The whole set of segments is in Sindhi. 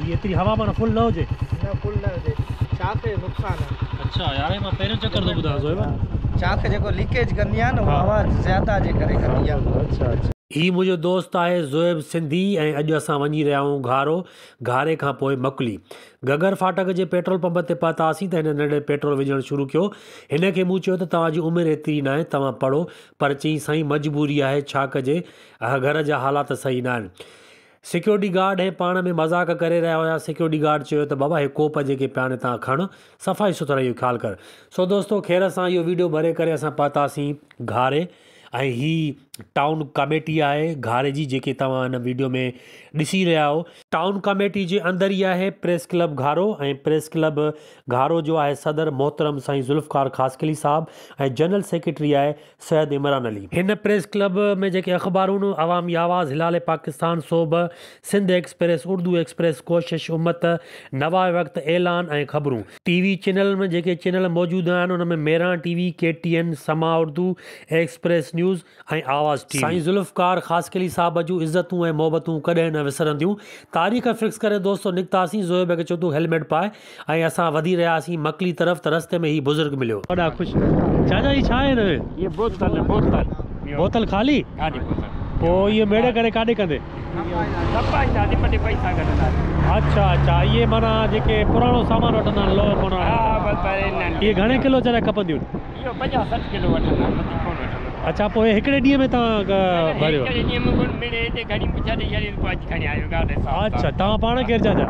هي ايتري هوا معنيٰ فل نه هجي. نه فل نه هجي شاخ جو نقصان آهي. اڇا يار هي مان پهريون چڪر ٿو ٻڌان زوهيب. شاخ جيڪو ليڪيج ڪندي آهي نه اها هوا زياده جي ڪري ڪندي آهي. اڇا اڇا. هي منهنجو دوست آهي زوهيب سنڌي ۽ اڄ اسان وڃي رهيا آهيون گهارو، گهاري کان پوء مڪلي. گهگهر ڦاٽڪ جي پيٽرول پمپ تي پهتاسين ته هن ننڍڙي پيٽرول وجهڻ شروع ڪيو. هن کي مون چيو ته توهان جي عمر ايتري ناهي توهان پڙهو پر چيائين سائين مجبوري آهي ڇا ڪجي گهر جا حالات صحيح ناهن. سيڪيورٽي گارڊ ۽ پاڻ ۾ مذاق ڪري رهيا هيا. سيڪيورٽي گارڊ چيو ته بابا هي ڪوپ جيڪي پيا آهن هتان کڻ، صفائي سٿرائي جو خيال ڪر. سو دوستو خير سان اهو ويڊيو ڀري ڪري اسان پهتاسين گهاري ۽ هي ٽائون ڪميٽي آهي گهاري جي جيڪي توهان هن ويڊيو ۾ ڏسي رهيا آهيو. ٽائون ڪميٽي جي اندر ئي آهي press club Gharo ۽ press club Gharo جو آهي صدر محترم سائين ذوالفقار خاصخيلي صاحب ۽ جنرل سيڪريٽري آهي سيد عمران علي. هن پريس ڪلب ۾ جيڪي اخبارون عوامي آواز، هلال پاڪستان، سوڀ، سنڌ ايڪسپريس، اردو ايڪسپريس، ڪوشش، امت، نواء وقت، اعلان ۽ خبرون. ٽي وي چينلن ۾ جيڪي چينل موجود آهن ان ۾ Mehran T V, K T N, Samaa Urdu, Express News ۽ Awaz T V. سائين ذوالفقار خاصخيلي صاحب جون عزتون ۽ محبتون ڪڏهن نه وسرنديون. تاريخ فڪس ڪري دوستو نڪتاسين، زوهيب کي چيو تون هيلميٽ پاء ۽ اسان وڌي رهياسين مڪلي طرف ته رستي ۾ هي بزرگ مليو. وڏا خوش. چاچا هي ڇا آهي هن ۾؟ هي بوتل بوتل. بوتل خالي؟ خالي بوتل. پوء اهي ميڙي ڪري ڪاڏي ڪندي؟ کپائينداسين ٻه ٽي پئسا ڪڍنداسين. اڇا اڇا اهي معنيٰ جيڪي پراڻو سامان وٺندا آهن لوهه پراڻو. ها بس انهن اهي گهڻي ڪلو چاچا کپنديون؟ اهو 50 60 ڪلو وٺندا آهن وڌيڪ ڪونه وٺندا. اڇا پوء هڪڙي ڏينهن ۾ توهان ڀريو؟ هڪڙي ڏينهن ۾ ڪونه مڙي هتي گهڻي پڇا ڏئي ڇڏي پوء اڄ کڻي آيو گاڏي صاحب اڇا توهان پاڻ ڪير چاچا؟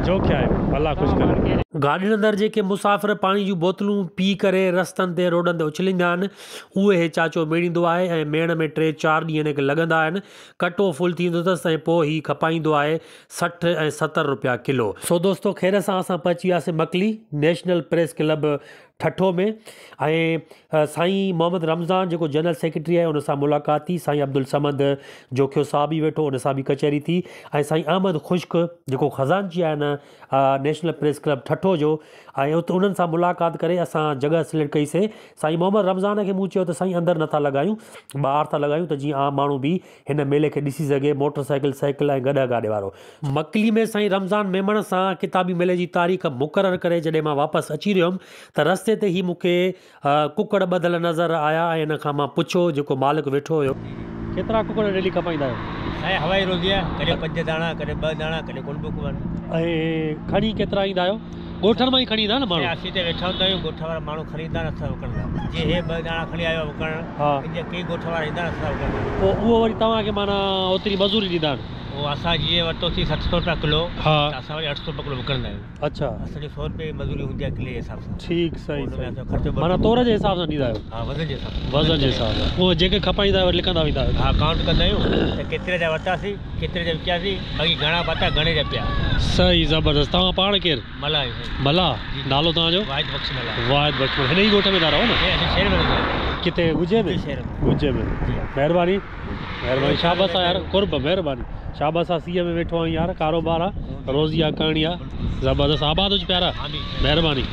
جوکيا آهيو الله خوش ڪري. گاڏين اندر جيڪي مسافر پاڻي جون بوتلون پي ڪري رستن تي روڊن تي اڇليندا آهن اهي هي چاچو ميڙيندو آهي ۽ ميڙ ۾ ٽي چار ڏينهن هن کي لڳندا آهن ڪٽو فل ٿيندو اٿس ۽ پوء هي کپائيندو آهي 60 ۽ 70 روپيا ڪلو. سو دوستو خير سان اسان پهچي وياسين Makli national press club Thatta ۾ ۽ سائين محمد رمضان جيڪو جنرل سيڪريٽري آهي ان سان ملاقات ٿي سائين عبدالصمد جوکيو صاحب به ويٺو ان سان به ڪچهري ٿي ۽ سائين احمد خشڪ جيڪو خزانچي آهي نه نيشنل پريس ڪلب ٺٽو جو ۽ ات انهن سان ملاقات ڪري اسان جڳهه سليڪٽ ڪئي سي سائين محمد رمضان کي مون چيو ته سائين اندر نٿا لڳايون ٻاهر ٿا لڳايون ته جيئن عام ماڻهو به هن ميلي کي ڏسي سگهي، موٽر سائيڪل، سائيڪل ۽ گڏهه گاڏي وارو. مڪلي ۾ سائين رمضان ميمڻ سان ڪتابي ميلي جي تاريخ مقرر ڪري جڏهن مان واپس اچي رهيو هيم ته رستي تي هي مون کي ڪڪڙ ٻڌل نظر آيا ۽ ان کان مان پڇيو جيڪو مالڪ ويٺو هيو. ڪيترا ڪڪڙ ڊيلي کپائيندا آهيو؟ سائين هوائي روزي آهي، ڪڏهن پنج داڻا، ڪڏهن ٻه داڻا، ڪڏهن ڪونه به ڪونهن. ۽ کڻي ڪيترا ايندا آهيو؟ ڳوٺن مان ئي کڻي ايندا نه ماڻهو؟ اسين ته ويٺا هوندا آهيون، ڳوٺ وارا ماڻهو کڻي ايندا آهن اسان وڪڻندا. جي هي ٻه داڻا کڻي آيو آهي وڪڻڻ، ان جا ڪيئي ڳوٺ وارا ايندا آهن اسان سان وڪڻندا. پوء اهو وري توهان کي معنيٰ اوتري مزوري ڏيندا آهن؟ اهو اسان جيئن ورتوسين 60 سؤ رپيا ڪلو ته اسان وري 800 رپيا ڪلو وڪڻندا آهيون. اڇا. اسان جي سؤ رپئي مزوري هوندي آهي ڪلي جي حساب سان. ٺيڪ صحيح صحيح معنيٰ تور جي حساب سان ڏيندا آهيو؟ ها وزن جي حساب سان. وزن جي حساب سان پوء جيڪي کپائيندا آهيو وري لکندا ويندا آهيو؟ ها ڪائونٽ ڪندا آهيون ته ڪيتري جا ورتاسين. ڪيتري جا وڪياسين باقي گهڻا پاتا گهڻي جا پيا. صحيح زبردست توهان پاڻ ڪير؟ ملاح آهيون سائين. ملاح نالو توهان جو؟ واحد بخش ملاح. واحد بخش ملاح هن ئي ڳوٺ ۾ ٿا رهو نه؟ نه اسين شهر ۾ رهندا آهيون. ڪٿي ڳجهي ۾؟ ڳجهي شهر ۾. ڳجهي ۾ جي ها. مهرباني مهرباني شابس آ يار قرب مهرباني شابس آ سيء ۾ ويٺو آهين يار ڪاروبار آ روزي آ ڪرڻي آ زبردست آباد هج پيارا مهرباني.